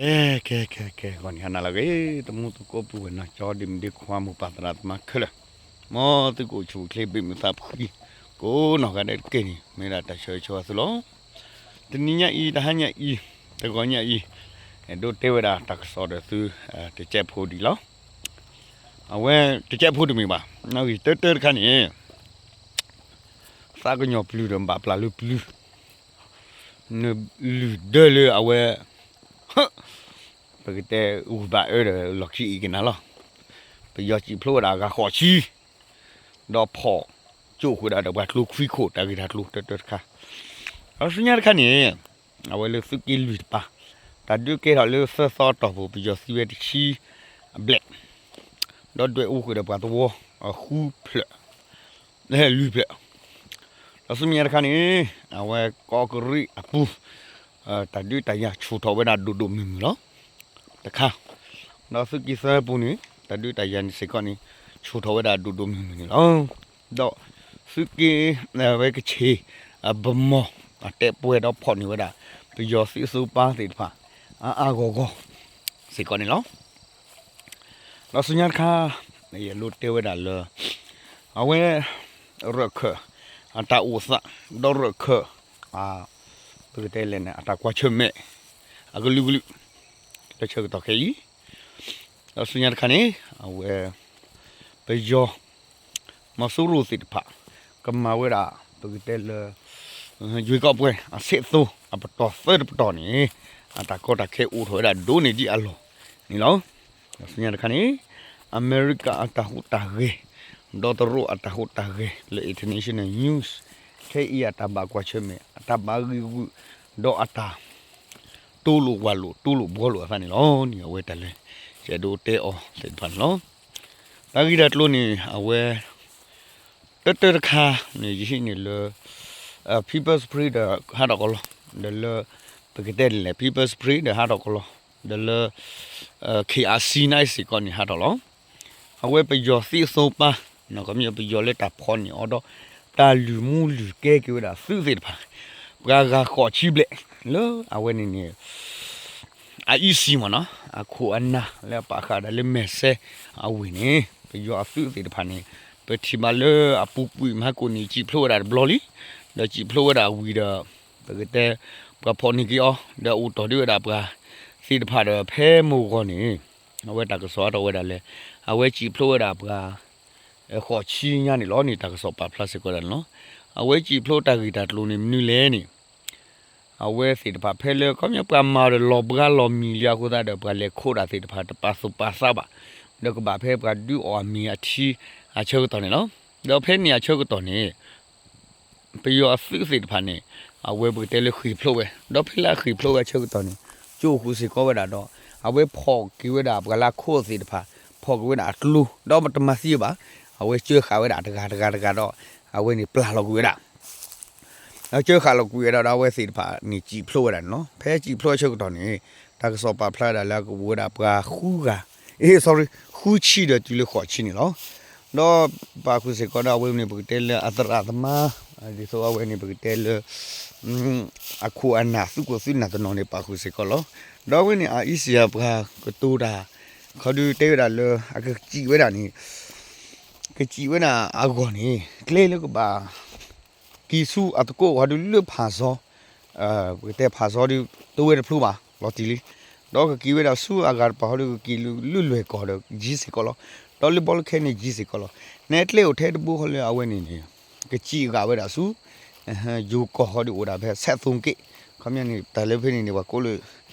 ကဲ ကဲ ကဲ ကဲ ဂီၤနံၤဟါနၤလၢအဂ့ၤ တမူသကိးပုၢ်ဝဲၢ်နီၢ်ကၠီ ဒ့မုၣ်ဒ့ခွါ မိၢ်ပၢ်သရၣ်သမါခဲလၢာ်, မ်သုကအိၣ်ဆူၣ်အိၣ်ချ့ ဘ့ၣ်မုာ်သးဖှံ ကိးနီၢ်ဂၤဒဲးတက့ၢ်န့ၣ် မ့ၢ်ဒၣ်တၢ်ဆၢဂ့ၤဆၢဝါသုလီၤ. တနံၤညါအံၤ တဟါညါအံၤ တဂီၤညါအံၤ အဲၣ်ဒိးတဲဝဲဒၣ်တၢ်ကစီၣ်ဒီးသု တစဲးဖိဒံးလီၤ. အဝဲတစဲးဖိတမ့ၢ်ဘၣ်, နီၣ်ဂံၢ်တၢတၢတခါန့ၣ် သးကညီၤပျုၤဒီးဘၣ်ပျၢ်လၢပျုၤ နလုၢ်ဒၢလၢအဝဲ ပကတဲဂုၢ်ဘၣ်အၢဒီးလီၢ်ခံအံၤကနၤလီၤ. ပယီၤစံၣ်ဖျိဝဲဒၣ်အဂၤဃိးဆံ ဒီးဖီၣ်ကၠိၣ်ဃုာ်ဒၣ်ဒီးပှၤကျိခွံခိၣ် တၢ်ဂ့ၢ်တၢ်ကျိၤတၢတၢတခါ, ဒီးဆူညါတခါန့ၣ် အဝဲလၢသုးက့လွံၢ်တပၤ တၢ်ဒုးကဲထီၣ်လၢသၢသီအတီၢ်ပူၤ ပယီၤသံဝဲတဆံဘျဲၣ် ဒီးဒွဲၣ်အူဃုာ်ဒီးပှၤသဝီ ဃုဖျၢၣ် လွံၢ်ဖျၢၣ်, ဒီးဆူမဲာ်ညါတခါန့ၣ် အဝဲကီးကရံးအပူၤ တၢ်ဒုးတၢ်ယၤဆူၣ်ထီၣ်ဝဲဒၣ်ဒိၣ်ဒိၣ်မုၢ်မုၢ်လီၤ. တခါ, ဒီးသုးက့သၢပူၤန့ၣ် တၢ်ဒုးတၢ်ယၤန့ၣ်စ့ၢ်ကီးန့ၣ် ဆူၣ်ထီၣ်ဝဲဒၣ်ဒိၣ်ဒိၣ်မုၢ်မုၢ်န့ၣ်လီၤ. ဒီးသုးက့ ဝဲကဆ့ၣ် အဗမီၢ် အတဲပှဲၤဒီးဖီၣ်န့ၢ်ဝဲဒၣ် ပယီၤသုးစိပၢ်သ့ၣ်တဖၣ် အါအါဂီၢ်ဂီၢ် စ့ၢ်ကီးန့ၣ်လီၤ. ဒီးဆူညါတခါ ယအဲၣ်ဒိးတဲဝဲဒၣ်လၢ အဝဲ ရၢၢ်ခၢၣ် အတၢ်အိၣ်သး ဒီးရၢၢ်ခၢၣ် ပကတဲလဲၣ်န့ၣ် အတၢ်ကွၢ်ဆၢၣ်မဲာ် အကလုာ်ကလုာ် လၢဆၢကတီၢ်ခဲအံၤ ဒီးဆူညါတခါန့ၣ် အဝဲ ပယီၤ မီၤစိရိၤသ့ၣ်တဖၣ် ကမၤဝဲဒၣ် ပကတဲလၢ ယွ့ကီးပှဲၤ အဆဲးသိ အပတီၢ်သၢတပတီၢ်န့ၣ် အတၢ်ကီတၢ်ခဲအိၣ်ထီၣ်ဝဲဒၣ်ဒိၣ်န့ၢ်ဒံးအလီၢ်န့ၣ်လီၤ. ဒီးဆူညါတခါန့ၣ် အမဲရကၤအတၢ်ဟူးတၢ်ဂဲၤ ဒီးတရူးအတၢ်ဟူးတၢ်ဂဲၤလၢ international news ခဲအံၤအတၢ်ဘၣ်ကွၢ်ဆၢၣ်မဲာ် အတၢ်ဘၣ်ဂံၢ်ဂုာ် ဒီးအတၢ် တိလိာ်ဝၢ်လိာ် တိလိာ်ဘှီလိာ်အသးန့ၣ်လီၤန့ၣ် အဝဲတၢ်လၢ ယအဲၣ်ဒိးတဲအီၤသ့ၣ်တဖၣ်န့ၣ်လီၤ. တၢ်ဂ့ၢ်တၢ်ကျိၤန့ၣ် အဝဲ တၢတၢတခါန့ၣ် ယဟံးန့ၢ်လၢ People's Spring ဒီးဟးထီၣ်ကလီ ဒီးလၢ ပကတဲန့ၣ်လဲၣ် People's Spring ဒီးဟးထီၣ်ကလီ ဒီးလၢ KRC န့ၣ်စ့ၢ်ကီးန့ၣ်ဟးထီၣ်လီၤ. အဝဲပယီၤသံအသိပၢ် ခီပညီပယီၤလၢတၢ်ဖီၣ်န့ၢ်အီၤဒီး တၢ်လုၢ်မူလုၢ်ကဲက့ၤဝဲဒၣ်သုးသ့ၣ်တဖၣ် ပှၤဂၤဃိးဆံဘျဲၣ် လၢအဝဲန့ၣ်န့ၣ် အ easy မ့ၢ်နီၤ အခိၣ်အနၢ်လၢအပာ်ဃာ်ဒၣ်လၢမဲာ်စဲအဝ့ၢ်န့ၣ် ပယီၤအသုးသ့ၣ်တဖၣ်န့ၣ် ပထံၣ်ဘၣ်လၢအပူၤကွံာ်မဟါကိၣ်န့ၣ် စံၣ်ဖျိဝဲဒၣ်တဘျီလံ ဒီးစံၣ်ဖျိဝဲဒၣ်ဝံၤဒီး ပကတဲ ပှၤဖီၣ်န့ၢ်က့ၤအီၤ ဒီးအိၣ်တီၢ်ဒံးဝဲဒၣ်ပှၤသ့ၣ်တဖၣ်ဒီးဖဲမိၢ်ဂီၤန့ၣ် အဝဲတၢ်ကစီၣ်အါထီၣ်ဝဲဒၣ်လၢ အဝဲစံၣ်ဖျိဝဲဒၣ်ပှၤ ဃိးဆံညါန့ၣ်လီၤန့ၣ် တၢ်ကစီၣ်ပာ်ဖျါစ့ၢ်ကီးဒၣ်န့ၣ်လီၤ. အဝဲစံၣ်ဖျိတၢ်ဂ့ၢ်တၢ်ကျိၤန့ၣ်မနုၤလဲၣ်န့ၣ် အဝဲသ့ၣ်တဖၣ်ဖဲလၢခီပညီပှၤမၤဒီးလီၤဘှါလီၤမံၤလံအဃိသတးဒီး ပှၤလဲၤခိးတၢ်သ့ၣ်တဖၣ်တပာ်သူၣ်ပာ်သးဘၣ် ဒီးကဘၣ်ဖဲပှၤဒုးအီၣ်အမ့ၤအထံအဆၢကတီၢ်န့ၣ်လီၤ. ဒီးဖဲန့ၣ်အဆၢကတီၢ်န့ၣ် ပယီၤအသုးသ့ၣ်တဖၣ်န့ၣ် အဝဲပကတဲလၢဃ့ၢ်ဖျိဝဲ ဒီးဖဲလၢအဃ့ၢ်ဖျိဝဲအဆၢကတီၢ်န့ၣ် ကၠိဃုာ်စ့ၢ်ကီးဝဲဒၣ်ဒီး အဝဲဖီၣ်က့ၤဝဲဒၣ်ပှၤလၢအခိးသ့ၣ်တဖၣ် ဖီၣ်က့ၤဝဲဒၣ်အကျိ ဒီးတမၤသံဘၣ် အဝဲကၢဃာ်ဝဲဒၣ်တဂၤတဂၤတဂၤဒီး အဝဲန့ၣ်ပျၢ်လီၤကွံာ်ဝဲဒၣ် ဒီးကၢဃာ်လီၤကွံာ်ဝဲဒၣ်ဒီးအဝဲသ့ၣ်တဖၣ်န့ၣ်စံၣ်ဖျိဝဲဒၣ်န့ၣ်လီၤ. ဖဲစံၣ်ဖျိအဆၢကတီၢ်န့ၣ် တၢ်ကစီၣ်ပာ်ဖျါဒၣ်လၢအကအိၣ်ဝဲဒၣ်ပှၤဃုဂၤ အ့ sorry ဃုဆံဒီးတုၤလၢဃိးဆံန့ၣ်လီၤ. ဒီးပာ်ဃုာ်စ့ၢ်ကီးဒီးအဝဲန့ၣ်ပကတဲလၢအသရၣ်သမါ ဒ်သိးအဝဲန့ၣ်ပကတဲလၢ အခိၣ်အနၢ်သုးခိၣ်သုးနၢ်တနီၤန့ၣ် ပာ်ဃုာ်စ့ၢ်ကီးလီၤ. ဒီးအဝဲန့ၣ် အ easy ပှၤကတိၤတၢ် ခီဒုးတဲဝဲဒၣ်လၢ အကစံၣ်ဝဲဒၣ်န့ၣ် ကစံၣ်ဝဲဒၣ်အဂီၢ်န့ၣ် ကျဲလၢကဘၣ် က့ၤဆူအသကိးဝဲဒုးလၢဖၣ်စီ ပကတဲဖၣ်စီဒုး တဝဲတဖျိဘၣ် လီၤတံၢ်လံ. ဒီးကက့ၤဝဲဒၣ်ဆူအဂၤတပၤဟီဒုး ကက့ၤလၢလွဲၢ်ကီၢ်ဒီးယံၤစ့ၢ်ကီးလီၤ. ဒီးလၢဘီလၢခဲန့ၣ်ယံၤစ့ၢ်ကီးလီၤ. နဲကျဲအိၣ်ထဲတဘိဃီလၢအဝဲန့ၣ်န့ၣ် ကစံၣ်ဂာ်ဝဲဒၣ်ဆူ ယိၤကီၢ်ဟီဒုးအိၣ်ဒၣ်ဖဲ ဆဲးသိက့ၣ် ခီပညီန့ၣ် တၢ်လၢဖဲန့ၣ်န့ၣ် ပှၤကိးလၢ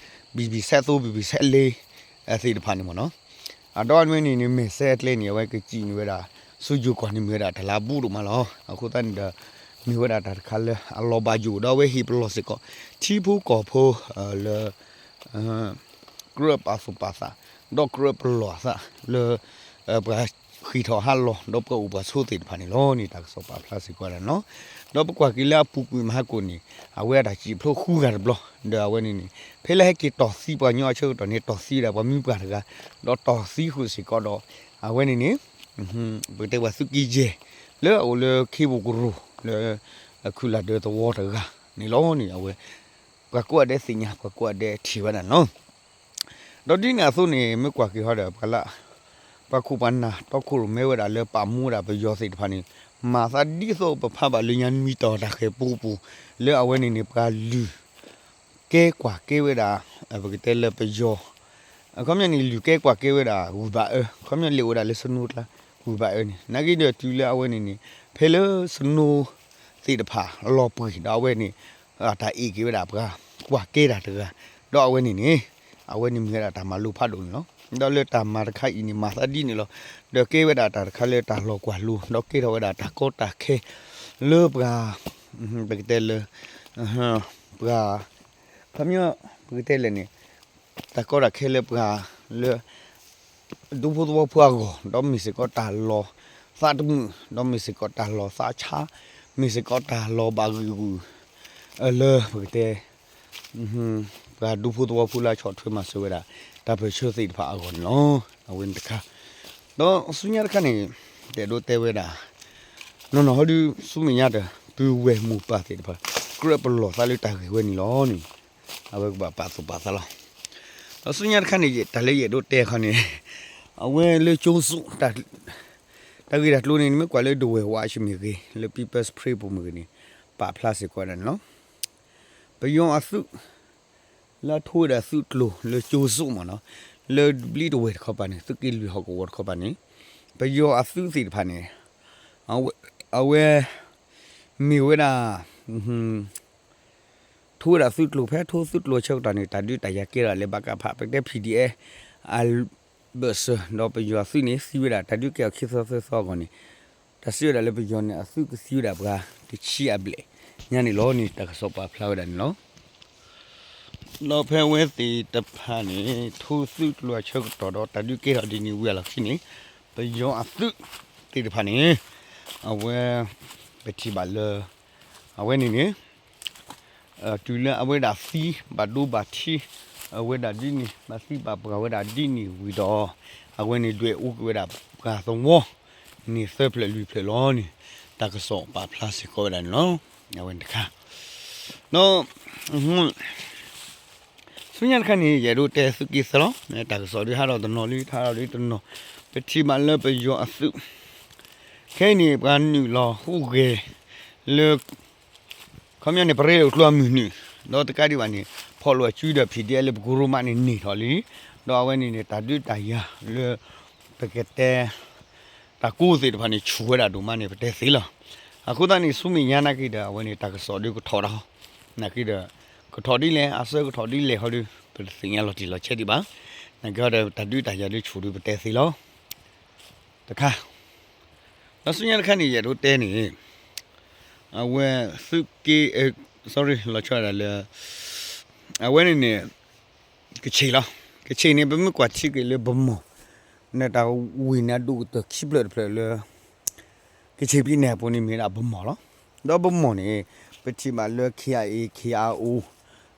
ဘံၣ်ဘံၣ်ဆဲးသိ ဘံၣ်ဘံၣ်ဆဲးလ့ သ့ၣ်တဖၣ်န့ၣ်မ့ၢ်နီၤ အဒီးအဝဲန့ၣ်န့ၣ် မဲာ်စဲအကျဲန့ၣ် အဝဲကစံၣ်န့ၢ်ဝဲဒၣ် ဆူယိၤကီၢ်န့ၣ်မ့ၢ်ဝဲဒၣ်တၢ်လၢအဘူးဒိၣ်မးလီၤ. အဃိသတးန့ၣ်ဒီး မ့ၢ်ဝဲဒၣ်တၢ်တခါလၢအလီၤဘၣ်ယိၣ် ဒီးအဝဲဟ့ၣ်ပလီၢ်စ့ၢ်ကီး ထံဖိကီၢ်ဖိ လၢ ကြၢးပာ်သူၣ်ပာ်သး ဒီးကြၢးပလီၢ်အသးလၢ ပှၤဃ့ၢ်ထီၣ်ဟးလီၤ ဒီးပှၤအိၣ်ပှၤဆိးသ့ၣ်တဖၣ်န့ၣ်လီၤန့ၣ် တၢ်ကစီၣ်ပာ်ဖျါစ့ၢ်ကီးဒၣ်န့ၣ်လီၤ. ဒီးပကွၢ်က့ၤလၢအပူၤကွံာ်မဟါကိၣ်န့ၣ် အဝဲအတၢ်စံၣ်ဖျိဃုဂၤတဘျီ ဒီးအဝဲန့ၣ်န့ၣ် ဖဲလၢဟဲက့ၤတီၢ်သံပှၤကညီအဆၢကတီၢ်န့ၣ် တီၢ်သံဝဲဒၣ်ပှၤမုၣ်ပှၢ်တဂၤ ဒီးတီၢ်သံဃုာ်စ့ၢ်ကီးဒီး အဝဲန့ၣ်န့ၣ် ပကတဲပှၤသုးက့ယဲၢ် လၢအအိၣ်လၢခ့ပူၤကရူၢ် လၢ ခုၣ်လၢ်ဒၢသဝီတဂၤန့ၣ်လီၤန့ၣ် အဝဲ ပှၤကိးဂၤဒဲးသ့ၣ်ညါ ပှၤကိးဂၤဒဲးထံၣ်ဝဲဒၣ်န့ၣ်လီၤ. ဒီးဒ်န့ၣ်အသိးန့ၣ် မ့ၢ်ကွၢ်က့ၤဟီဒီး ပှၤလၢ ပှၤခိၣ်ပှၤနၢ်တီခိၣ်ရိၣ်မဲဝဲဒၣ်လၢပာ်မူဝဲဒၣ်ပယီၤသ့ၣ်တဖၣ်န့ၣ် မၤသးဒ်သိးပဖးဘၣ်လၢညါနွံတီၤတၢ်ဃဲၤပူပူၤ လၢအဝဲန့ၣ်န့ၣ် ပှၤလုၢ်ကဲကွၢ်ကဲဝဲဒၣ် ပကတဲလၢပယီၤ အခီပညီန့ၣ် လုၢ်ကဲကွၢ်ကဲဝဲဒၣ်ဂုၢ်ဘၣ်အၢ အခီပညီလဲၤအိၣ်ဝဲဒၣ်လၢ snow ကျါ ဂုၢ်ဘၣ်အၢန့ၣ် နာ်က့ဒီးတုၤလၢအဝဲန့ၣ်န့ၣ် ဖဲလၢ snow သ့ၣ်တဖၣ်လီၤပှံၤဒီးအဝဲန့ၣ် တၢ်အ့ၣ်က့ၤဝဲဒၣ်ပှၤကွၢ်ကဲတၢ်တဂၤ ဒီးအဝဲန့ၣ်န့ၣ် အဝဲန့ၣ်မ့ၢ်ဝဲဒၣ်တၢ်မၤလိဖးဒိၣ်န့ၣ်လီၤ. ဒီးလၢတၢ်မၤတခါအံၤန့ၣ် မၤသးဒ်န့ၣ်လီၤ. ဒီးကဲဝဲဒၣ်တၢ်တခါလၢတၢ်လီၤကွၢ်လိ ဒီးကဲထီၣ်ဝဲဒၣ်တၢ်ကီတၢ်ခဲ လၢပှၤ ပကတဲလၢ ပှၤ ခီပညီ ပကတဲလဲၣ်န့ၣ် တၢ်ကီတၢ်ခဲလၢပှၤ လၢ ဒူဖိသဝီဖိအဂီၢ် ဒီးမ့ၢ်စ့ၢ်ကီးတၢ်လီၤ သးတမုာ် ဒီးမ့ၢ်စ့ၢ်ကီးတၢ်လီၤသးဆါ မ့ၢ်စ့ၢ်ကီးတၢ်လီၤဘၣ်ဂံာ်ဂူာ် လၢပကတဲ ပှၤဒူဖိသဝီဖိလၢဆီၣ်ထွဲမၤစၢၤဝဲဒၣ် တၢ်ပၢၢ်ဆၢသ့ၣ်တဖၣ်အဂီၢ်န့ၣ်လီၤ. အဝဲန့ၣ်တခါ ဒီးဆူညါတခါန့ၣ် ယအဲၣ်ဒိးတဲဝဲဒၣ် နီၢ်နီၢ်ဟီဒု ဆူမဲာ်ညါဒီး ပုၢ်ဝဲၢ်မိၢ်ပၢ်သ့ၣ်တဖၣ် ကြၢးပလီၢ်သးလၢတၢ်ဂ့ၢ်ဝဲန့ၣ်လီၤန့ၣ် အဝဲကဘၣ်ပာ်သူၣ်ပာ်သးလီၤ. ဒီးဆူညါတခါန့ၣ် တၢ်လၢယအဲၣ်ဒိးတဲခီန့ၣ် အဝဲလၢကၠိစိ တၢ်ဂ့ၢ်တၢ်ကျိၤန့ၣ် နမ့ၢ်ကွၢ်လၢဒဝဲၢ်ဝါအဆၢမ့ၢ်ဂ့ၤ လၢ People's Spring ပူၤမ့ၢ်ဂ့ၤန့ၣ် ပာ်ဖျါစ့ၢ်ကီးဝဲဒၣ်န့ၣ်လီၤ. ပယီၤအသုး လၢထိဝဲဒၣ်သုးကျိၤလၢကၠိစိမ့ၢ်နီၤ လၢဘျံးတဝဲၢ်တခီပၤန့ၣ် သုးက့လွံၢ်ဟီၣ်ကဝီၤတခီပၤန့ၣ် ပယီၤအသုးသ့ၣ်တဖၣ်န့ၣ် အဝဲ မ့ၢ်ဝဲဒၣ် ထိဝဲဒၣ်သုးကျိၤ ဖဲထိသုးကျိၤအဆၢကတီၢ်န့ၣ် တၢ်ဒုးတၢ်ယၤကဲထီၣ်လၢဘၣ်ကဖး ပကတဲ P D F အဘၢၣ်စၢၤ ဒီးပယီၤအသုးန့ၣ် သံဝဲဒၣ်တၢ်ဒုးကဲထီၣ်ခံသီသၢသီအဂီၢ်န့ၣ် တၢ်စံးဝဲဒၣ်လၢပယီၤန့ၣ် အသုးကသံဝဲဒၣ်ပှၤတဆံအဘျဲၣ်ညါန့ၣ်လီၤန့ၣ် တၢ်ကစီၣ်ပာ်ဖျါဝဲဒၣ်န့ၣ်လီၤ. ဒီးဖဲအဝဲသ့ၣ်တဖၣ်န့ၣ် ထိသုးကျိၤအဆၢကတီၢ်ဒီးတၢ်ဒုးကဲထီၣ်ဒ်န့ၣ်ဝံၤအလီၢ်ခံန့ၣ် ပယီၤအသုးသ့ၣ်တဖၣ်န့ၣ် အဝဲ ပထံၣ်ဘၣ်လၢ အဝဲန့ၣ်န့ၣ် တုၤလၢအဝဲဒၣ်သံဘၣ်ဒိဘၣ်ထံး အဝဲဒၣ်ဒ်န့ၣ် ဘၣ်သံဘၣ်ပှၢ်ဝဲဒၣ်ဒ်န့ၣ်ဝံၤဒီး အဝဲန့ၣ်ဒွဲၣ်အူကွံာ်ဝဲဒၣ်ပှၤသဝီန့ၣ်သၢဖျၢၣ်လွံၢ်ဖျၢၣ်လီၤန့ၣ် တၢ်ကစီၣ်ပာ်ဖျါစ့ၢ်ကီးဝဲဒၣ်န့ၣ်လီၤ. အဝဲန့ၣ်တခါ ဒီး ဆူညါတခါန့ၣ် ယအဲၣ်ဒိးတဲသုးက့သၢလီၤ. တၢ်ကစီၣ်ဒုးဟးထီၣ်တနီၤလံ ဟးထီၣ်ဒုးတနီၤ ပထံၣ်ဘၣ်လၢပယီၤအသုး ခဲအံၤန့ၣ် ပှၤနုာ်လီၤဟူးဂဲၤလၢ ခီပညီန့ၣ် ပရ့ဒိၣ်ကျိအမုၢ်နုာ် ဒီးတကးဒံးဘၣ်န့ၣ် ဖီၣ်လိာ်အစုဒီး P D F လၢပကရူၢ်မးန့ၣ်န့ၢ်ထီၣ်လံ. ဒီးအဝဲန့ၣ်န့ၣ် တၢ်ဒုးတၢ်ယၤလၢ ပကတဲ တၢ်ကိးသ့ၣ်တဖၣ်န့ၣ် ဆူၣ်ဝဲဒၣ်ဒိၣ်မးန့ၣ် ပတဲသ့လီၤ. အဃိသတးန့ၣ် ဆူမဲာ်ညါနာ်က့ဒီး အဝဲန့ၣ် တၢ်ကစီၣ်ဒုးကထီၣ်ဒီး နာ်က့ဒီး ကထီၣ်ဒ်လဲၣ် အဆၢကထီၣ်ဒ်လဲၣ်ဟီဒီး ပတသ့ၣ်ညါလီၤတံၢ်လီၤဆဲးဒံးဘၣ်. နာ်က့ဟီဒီး တၢ်ဒုးတၢ်ယၤဒုးဆူၣ်ဒုးပတဲသ့လီၤ. တခါ ဒီးဆူညါတခါန့ၣ် ယအဲၣ်ဒိးတဲန့ၣ် အဝဲသုးက့ sorry လီၤဆီဒၣ်တၢ်လၢ အဝဲန့ၣ်န့ၣ် ကဆ့ၣ်လီၤ. ကဆ့ၣ်န့ၣ် ပမ့ၢ်ကွၢ်ထံက့ၤလၢပမီၢ် နတၢ်ဝံၣ်န့ၣ်အဒိၣ်ကတၢၢ်ခံဖျၢၣ်တဖျၢၣ်လၢ ကဆ့ၣ်ပံၤနဲၣ်အပူၤန့ၣ်မ့ၢ်ဒၣ်ပမီၢ်လီၤ. ဒီးပမီၢ်န့ၣ် ပထံၣ်ဘၣ်လၢ K I A K I O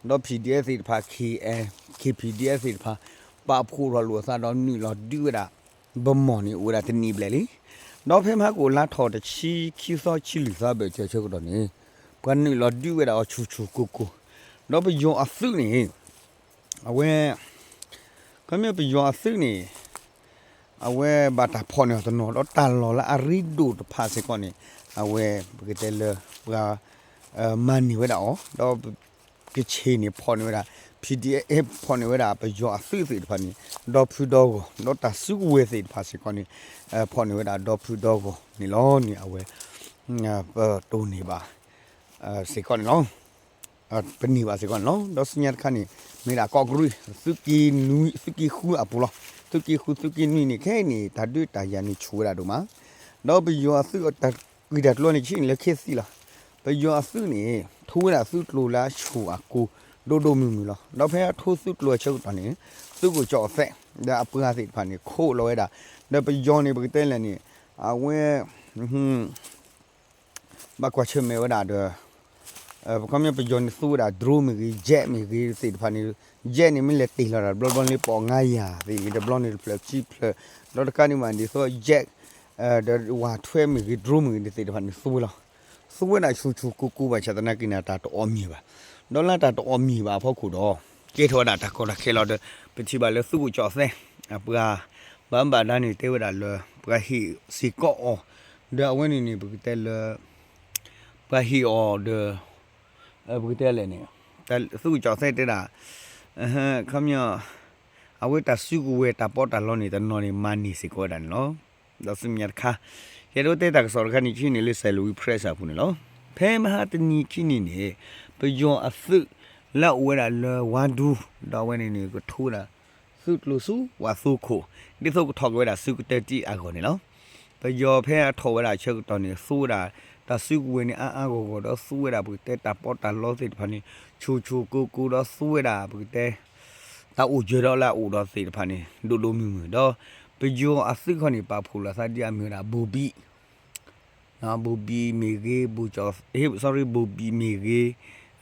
ဒီး P D F သ့ၣ်တဖၣ် K N K P D F သ့ၣ်တဖၣ် ပာ်ဖှိၣ်ထီၣ်လိာ်အသးဒီးနုာ်လီၤဒုးဝဲဒၣ် ပမီၢ်န့ၣ်အိၣ်ဝဲဒၣ်တနံၣ်ဘျဲၣ်လံ. ဒီးဖဲမဟါကအိၣ်လါထီၣ်တဆံခံသီဆံလွံၢ်သီဘၢၣ်စၢၤဆၢကတီၢ်န့ၣ် ပှၤနုာ်လီၤဒုးဝဲဒၣ်အီၤဆူၣ်ဆူၣ်ကိၢ်ကိၢ် ဒီးပယီၤအသုးန့ၣ် အဝဲ ခီမ့ၢ်ပယီၤအသုးန့ၣ် အဝဲဘၣ်တၢ်ဖီၣ်န့ၢ်အီၤတနီၤ ဒီးတၢ်လီၢ်လၢအရ့ဒိၣ်တဖၣ်စ့ၢ်ကီးန့ၣ် အဝဲပကတဲလၢပှၤ မၤန့ၢ်ဝဲဒၣ်အီၤ ဒီးကဆ့ၣ်န့ၣ်ဖီၣ်န့ၢ်ဝဲဒၣ် P D F ဖီၣ်န့ၢ်ဝဲဒၣ်ပယီၤအသုးသ့ၣ်တဖၣ်န့ၣ် ဒီဖုဒီဂီၢ် ဒီးတၢ်စုကဝဲၤသ့ၣ်တဖၣ်စ့ၢ်ကီးန့ၣ် ဖီၣ်န့ၢ်ဝဲဒၣ်ဒီဖုဒီဂီၢ်န့ၣ်လီၤန့ၣ် အဝဲ ပတိၢ်န့ၢ်ဘၣ် စ့ၢ်ကီးန့ၣ်လီၤ. ပန့ၢ်ဘၣ်စ့ၢ်ကီးန့ၣ်လီၤ. ဒီးဆူညါတခါန့ၣ် မ့ၢ်ဒၣ်ကီးကရံၣ် သုးက့ဃုအပူၤလီၤ. သုးက့ဃု သုးက့နွံန့ၣ် ခဲအံၤန့ၣ် တၢ်ဒုးတၢ်ယၤန့ၣ်ဆူၣ်ဝဲဒၣ်ဒိၣ်မး ဒီးပယီၤအသုးတၢ်ဂ့ၢ်တၢ်ကျိၤန့ၣ် ကဆ့ၣ်န့ၣ်လၢခံသ့လီၤ. ပယီၤအသုးန့ၣ် ထိဝဲဒၣ်သုးကျိၤလၢအဆူၣ်အကိၢ် ဒိၣ်ဒိၣ်မုၢ်မုၢ်လီၤ. ဒီးဖဲအထိသုးကျိၤအဆၢကတီၢ်န့ၣ် သုးခိၣ်ကၠီၣ်အသဲး ဒီးအပှၤသ့ၣ်တဖၣ်န့ၣ် ခိးလီၤဝဲဒၣ် ဒီးပယီၤန့ၣ် ပကတဲလဲၣ်န့ၣ် အဝဲ ဘၣ်ကွၢ်ဆၢၣ်မဲာ်ဝဲဒၣ်ဒီး ခီမ့ၢ်ပယီၤန့ၣ်သူဝဲဒၣ် drone မ့ၢ်ဂ့ၤ jet မ့ၢ်ဂ့ၤသ့ၣ်တဖၣ်န့ၣ် jet န့ၣ်မ့ၢ်လဲၤတ့ၢ်လီၤတၢ်တဘျီဘျီန့ၣ် ပိာ်ငါးရာသ့ၣ်ဂ့ၤ တဘျီန့ၣ်တဖျၢၣ်ခံဖျၢၣ် ဒီးတကးဒံးဘၣ်ဒ်သိး jet ဒီးဝးထွဲမ့ၢ်ဂ့ၤ drone မ့ၢ်ဂ့ၤသ့ၣ်တဖၣ်န့ၣ်သူဝဲလီၤ. သူဝဲဒၣ်ဆူၣ်ဆူၣ်ကိၢ်ကိၢ်ဘၣ်ဆၣ်သနာ်က့န့ၣ် တၢ်တအီၣ်မ့ၢ်ဘၣ်. ဒီးလၢတၢ်တအီၣ်မ့ၢ်ဘၣ်အဖီခိၣ်ဒီး ကဲထီၣ်ဝဲဒၣ်တၢ်ကီတၢ်ခဲလီၤဒီး ပထံၣ်ဘၣ်လၢသုးခိၣ်ကၠီၣ်သဲး အပှၤ ဘၣ်မူဘၣ်ဒါန့ၣ် တဲဝဲဒၣ်လၢ ပှၤဟ့ၣ်စ့ၢ်ကီးအီၤ, ဒီးအဝဲန့ၣ်န့ၣ် ပကတဲလၢ ပှၤဟ့ၣ်အီၤဒီး ပကတဲလဲၣ်န့ၣ် သုးခိၣ်ကၠီၣ်သဲးတဲဒၣ် ခီပညီ အဝဲတၢ်စုကဝဲၤတၢ်ပီးတၢ်လီန့ၣ် တနီၤန့ၣ် မၤန့ၢ်စ့ၢ်ကီးဝဲဒၣ်န့ၣ်လီၤ. ဒီးဆူမဲာ်ညါတခါ ယအဲၣ်ဒိးတဲတၢ်ကစီၣ်တခါန့ၣ် ကဟံးန့ၢ်လၢ Salween Press အပူၤန့ၣ်လီၤ. ဖဲမဟါတနံၤခံနံၤန့ၣ် ပယီၤအသုး လၢအအိၣ်ဝဲဒၣ်လၢဝါဒူ ဒီးအဝဲန့ၣ်န့ၣ် ကထိဝဲဒၣ် သုးကျိၤဆူဝးသိခိၣ် ဒ်သိးကထီၣ်က့ၤဝဲဒၣ်ဆူကတၢၢ်တံၢ်အဂီၢ်န့ၣ်လီၤ. ပယီၤဖဲအထီၣ်ဝဲဒၣ်ဆၢကတီၢ်န့ၣ် သူဝဲဒၣ် တၢ်စုကဝဲၤန့ၣ် အါအါဂီၢ်ဂီၢ်ဒီး သူဝဲဒၣ်ပကတဲတၢ်ပီးတၢ်လီသ့ၣ်တဖၣ်န့ၣ် ဆူၣ်ဆူၣ်ကိၢ်ကိၢ်ဒီး သူဝဲဒၣ်ပကတဲ တၢ်အိၣ်ယၢၤဒီးလၢအအိၣ်ဒီးသ့ၣ်တဖၣ်န့ၣ် ဒိၣ်ဒိၣ်မုၢ်မုၢ်ဒီး ပယီၤအသုးခီန့ၣ် ပာ်ဖှိၣ်လိာ်သးဒ်အမ့ၢ်ဝဲဒၣ် ဘိၣ်ဘံၣ် ဘိၣ်ဘံၣ်မ့ၢ်ဂ့ၤ, ဘိၣ်ကၠီၣ်, sorry, ဘိၣ်ဘံၣ်မ့ၢ်ဂ့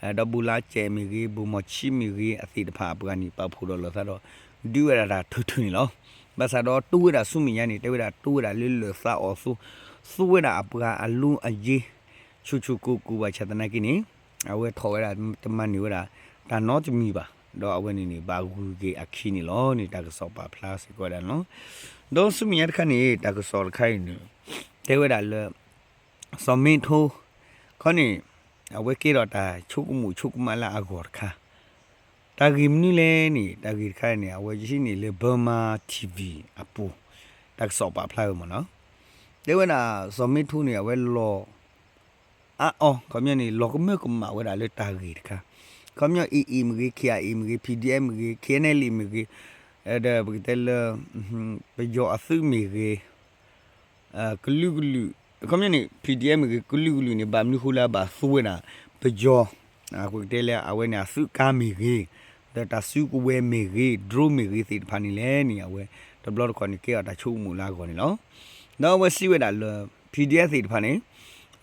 ၤ, ဒီးဘိၣ်လါစဲးမ့ၢ်ဂ့ၤ, ဘိၣ်မီၢ်ဆံမ့ၢ်ဂ့ၤ အသ့ၣ်တဖၣ်အပှၤန့ၣ် ပာ်ဖှိၣ်ဒီးလိာ်သးဒီး ဒုးဝဲဒၣ်တၢ်ထုးထုးန့ၣ်လီၤ. ဘၣ်ဆၣ်ဒီးတိဝဲဒၣ်ဆူမဲာ်ညါန့ၣ် တဲဝဲဒၣ်တိဝဲဒၣ်လၢလၢာ်သးအီၣ်သိ, သူဝဲဒၣ်အပှၤအလူအယ့ ဆူၣ်ဆူၣ်ကိၢ်ကိၢ်ဘၣ်ဆၣ်သနာ်က့န့ၣ် အဝဲထီၣ်ဝဲဒၣ်တမၤန့ၢ်ဝဲဒၣ် တၢ်နီတမံၤဘၣ်, ဒီးအဝဲန့ၣ်န့ၣ် ဘၣ်ဂုၤက့ၤအခံန့ၣ်လီၤန့ၣ် တၢ်ကစီၣ်ပာ်ဖျါစ့ၢ်ကီးဝဲဒၣ်န့ၣ်လီၤ. ဒီးဆူမဲာ်ညါတခါန့ၣ် တၢ်ကစီၣ်တခါအံၤန့ၣ် တဲဝဲဒၣ်လၢ စီၤမ့ထိ ခီန့ၣ် အဝဲကဲထီၣ်တၢ်ဆိကမိၣ်ဆိကမးလၢအဂီၢ်တခါ, တၢ်ဂ့ၢ်မနုၤလဲၣ်န့ၣ် တၢ်ဂ့ၢ်တခါန့ၣ် အဝဲယဟံးန့ၢ်လၢ Burma TV အပူၤ တၢ်ကစီၣ်ပာ်ဖျါဝဲမ့ၢ်နီၤ, တဲဝဲဒၣ်စီၤမ့ထိန့ၣ် အဝဲလီၤ အါအီၤ ခီပညီန့ၣ် လီၤကမၢကမၣ်ဝဲဒၣ်လၢတၢ်ဂ့ၢ်တခါ, ခီပညီ AA မ့ၢ်ဂ့ၤ, KIA မ့ၢ်ဂ့ၤ, PDF မ့ၢ်ဂ့ၤ, KNLA မ့ၢ်ဂ့ၤ, ဒီးပကတဲလၢ ပယီၤအသုးမ့ၢ်ဂ့ၤ ကလုာ်ကလုာ် ခီပညီန့ၣ် PDF မ့ၢ်ဂ့ၤ ကလုာ်ကလုာ်န့ၣ် ဘၣ်မနုၤဃိလၢအဘၣ်သူဝဲဒၣ် ပယီၤ ပကတဲလၢအဝဲန့ၣ်အသုးကါမ့ၢ်ဂ့ၤ, ဒီးတၢ်စုကဝဲၤမ့ၢ်ဂ့ၤ drone မ့ၢ်ဂ့ၤသ့ၣ်တဖၣ်န့ၣ်လဲၣ်န့ၣ် အဝဲတဘျီတခီၣ်န့ၣ် ကဲထီၣ်တၢ်ဆိကမိၣ်လၢအဂီၢ်န့ၣ်လီၤ. ဒီးအဝဲစံးဝဲဒၣ်လၢ PDF သ့ၣ်တဖၣ်န့ၣ်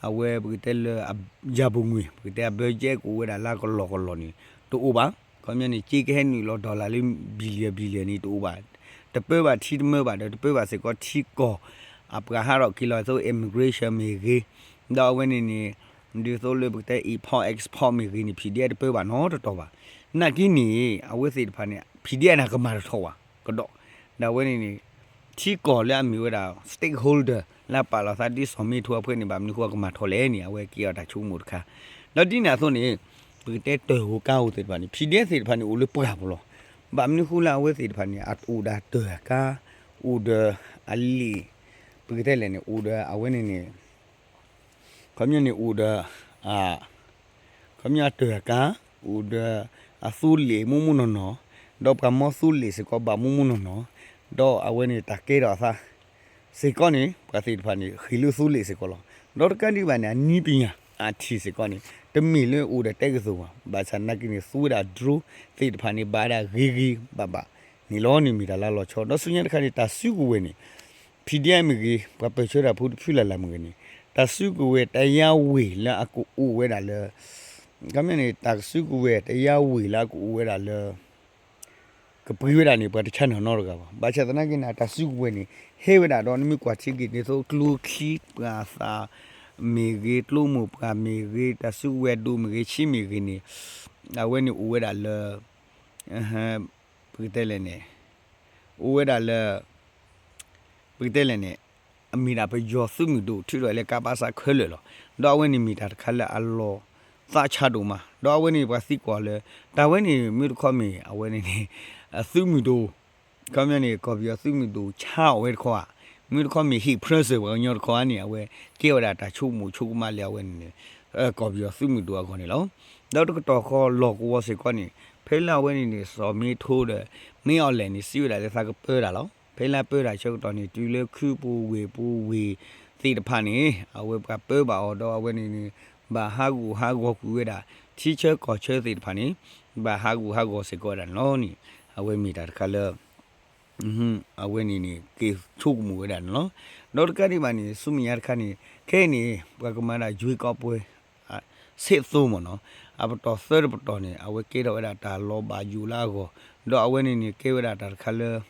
အဝဲပကတဲလၢ အယၤပူၤငွေ့ ပကတဲအ budget ကအိၣ်ဝဲဒၣ်လၢကလီၢ်ကလီၢ်န့ၣ် တအိၣ်ဘၣ်. ခီပညီန့ၣ် က့ကဟဲနုာ်လီၤ dollar လၢ billion billion န့ၣ် တအိၣ်ဘၣ်. တပၢဘၣ်ထံတမၢဘၣ်ဒီး တပၢဘၣ်စ့ၢ်ကီးထံကီၢ် အပှၤဟးထီၣ်က့ၤလီၤသိး immigration မ့ၢ်ဂ့ၤ, ဒီးအဝဲန့ၣ်န့ၣ် ဒ်သိးလၢပကတဲ import export မ့ၢ်ဂ့ၤန့ၣ် PDF တပၢဘၣ်နီတတီၤဘၣ်. နာ်က့န့ၣ် အဝဲသ့ၣ်တဖၣ်န့ၣ် PDF န့ၣ်ကမၤတထီၣ်ဘၣ်ကဒီး, ဒီးအဝဲန့ၣ်န့ၣ် ထံကီၢ်လၢအမ့ၢ်ဝဲဒၣ် stakeholder လၢအပာ်လီၤသးဒ်စီၤမ့ထိအဖၢန့ၣ် ဘၣ်မနုၤဃိအကမၤထီၣ်လဲၣ်န့ၣ် အဝဲကဲထီၣ်တၢ်ဆိကမိၣ်တခါ. ဒီးဒ်န့ၣ်အသိးန့ၣ် ပကတဲတၢ်ဟူးကါဟူးသ့ၣ်တဖၣ်န့ၣ် PDF သ့ၣ်တဖၣ်န့ၣ် အိၣ်လၢပှၢ်ပူၤလီၤ. ဘၣ်မနုၤဃိလၢအဝဲသ့ၣ်တဖၣ်န့ၣ် အအိၣ်ဒီးတၢ်ကါ, အိၣ်ဒီးအလံာ်, ပကတဲလဲၣ်န့ၣ် အိၣ်ဒီးအဝဲန့ၣ်န့ၣ် ခီပညီန့ၣ်အိၣ်ဒီး ခီပညီအတၢၢ်အကါ, အိၣ်ဒီးအသိလ့ၣ်မိၢ်မိၢ်နီၢ်နီၢ်, ဒီးပှၤမီသိလ့ၣ်စ့ၢ်ကီးဘၣ်မိၢ်မိၢ်နီၢ်နီၢ်, ဒီးအဝဲန့ၣ်တၢ်ကဲထီၣ်အသးစ့ၢ်ကီးန့ၣ် ပှၤသ့ၣ်တဖၣ်န့ၣ် ဃ့ၢ်လၢသိလ့ၣ်စ့ၢ်ကီးလီၤ. ဒီးတကးဒံးဘၣ်န့ၣ် အနည်းပညာ IT စ့ၢ်ကီးန့ၣ် တမ့ၢ်လၢအိၣ်ဒီးတၢ်ကသိးဘၣ်. ဘၣ်ဆၣ်သနာ်က့န့ၣ် သူဝဲဒၣ် drone သ့ၣ်တဖၣ်န့ၣ် ဘၣ်ဒၣ်ဂ့ၤဂ့ၤဘၣ်ဘၣ်န့ၣ်လီၤန့ၣ် မ့ၢ်တၢ်လၢလီၤဆီ. ဒီးဆူညါတခါန့ၣ် တၢ်စုကဝဲၤန့ၣ် PDF မ့ၢ်ဂ့ၤ, ပှၤပၢၢ်ဆၢတၢ်ဖိတဖုလၢ်လၢ်မ့ၢ်ဂ့ၤန့ၣ်, တၢ်စုကဝဲၤတယါဝ့ၤလၢအကအိၣ်ဝဲဒၣ်လၢ, ခီပညီန့ၣ် တၢ်စုကဝဲၤတယါဝ့ၤလၢအကအိၣ်ဝဲဒၣ်လၢ ကပှ့ၤဝဲဒၣ်န့ၣ် ပှၤတဆါန့ၢ်နီတဂၤဘၣ်. ဘၣ်ဆၣ်သနာ်က့န့ၣ် တၢ်စုကဝဲၤန့ၣ် ဟဲဝဲဒၣ်ဒီး နမ့ၢ်ကွၢ်ထံက့ၤ ဒ်သိးကျိချံပှၤသးမ့ၢ်ဂ့ၤ, ကျိမိၢ်ပှၢ်မ့ၢ်ဂ့ၤ, တၢ်စုကဝဲၤဒိၣ်မ့ၢ်ဂ့ၤ, ဆံးမ့ၢ်ဂ့ၤန့ၣ်, အဝဲန့ၣ်အိၣ်ဝဲဒၣ်လၢ ပကတဲလဲၣ်န့ၣ်, အိၣ်ဝဲဒၣ်လၢ ပကတဲလဲၣ်န့ၣ်, အမ့ၢ်ဒၣ်ပယီၤသုးမုၢ်ဒိၣ် ထုးထီၣ်လၢကါဘၣ်စးခဲလၢာ်လီၤ. ဒီးအဝဲန့ၣ်မ့ၢ်တၢ်တခါလၢအလီၤသးဆါဒိၣ်မး, ဒီးအဝဲန့ၣ်ပှၤသံကွၢ်လၢ တၢ်ဝဲန့ၣ် မ့ၢ်တခီမ့ၢ် အဝဲန့ၣ်န့ၣ် အသုးမုၢ်ဒိၣ် ခီပညီန့ၣ် ကီၢ်ပယီၤသုးမုၢ်ဒိၣ်ဆါအီၣ်ဝဲတခီဧါ, မ့ၢ်တခီမ့ၢ် ဟ့ၣ် present ပှၤကညီတခီဧါန့ၣ် အဝဲကဲဝဲဒၣ်တၢ်ဆိကမိၣ်ဆိကမးလၢ အဝဲန့ၣ်န့ၣ် ကီၢ်ပယီၤသုးမုၢ်ဒိၣ်အဂီၢ်န့ၣ်လီၤ. ဒီးတကတီၢ်ဃီလီၢ်ကဝီၤစ့ၢ်ကီးန့ၣ် ဖဲလၢအဝဲန့ၣ်န့ၣ် စီၤမ့ထိဒီး မ့ၢ်အီၤလဲၣ်န့ၣ် စံးဝဲဒၣ်လၢသးကပၢတၢ်လီၤ. ဖဲလၢအပၢတၢ်ဆၢကတီၢ်န့ၣ် တုၤလၢခုပူၤဝ့ၢ်ပူၤဝ့ၢ်သ့ၣ်တဖၣ်န့ၣ် အဝဲပှၤပၢဘၣ်အီၤဒီး အဝဲန့ၣ်န့ၣ် ဘၣ်ဟးဂူာ်ဟးဂီၤကွံာ်ဝဲဒၣ် ထံဆၢကီၢ်ဆၢသ့ၣ်တဖၣ်န့ၣ် ဘၣ်ဟးဂူာ်ဟးဂီၤစ့ၢ်ကီးဝဲဒၣ်န့ၣ်လီၤန့ၣ် အဝဲမ့ၢ်တၢ်တခါလၢ အဝဲန့ၣ်န့ၣ် က့ၤဆိကမိၣ်ဝဲဒၣ်န့ၣ်လီၤ. ဒီးတကးဒံးဘၣ်န့ၣ် ဆူမဲာ်ညါတခါန့ၣ် ခဲအံၤန့ၣ် ပှၤကမၤဒၣ်ယွ့ကီးပွဲ ဆဲးသိမ့ၢ်နီၤ အပတီၢ်သၢတပတီၢ်န့ၣ် အဝဲကဲထီၣ်ဝဲဒၣ်တၢ်လီၤဘၣ်ယိၣ်လၢအဂီၢ် ဒီးအဝဲန့ၣ်န့ၣ် ကဲဝဲဒၣ်တၢ်တခါလၢ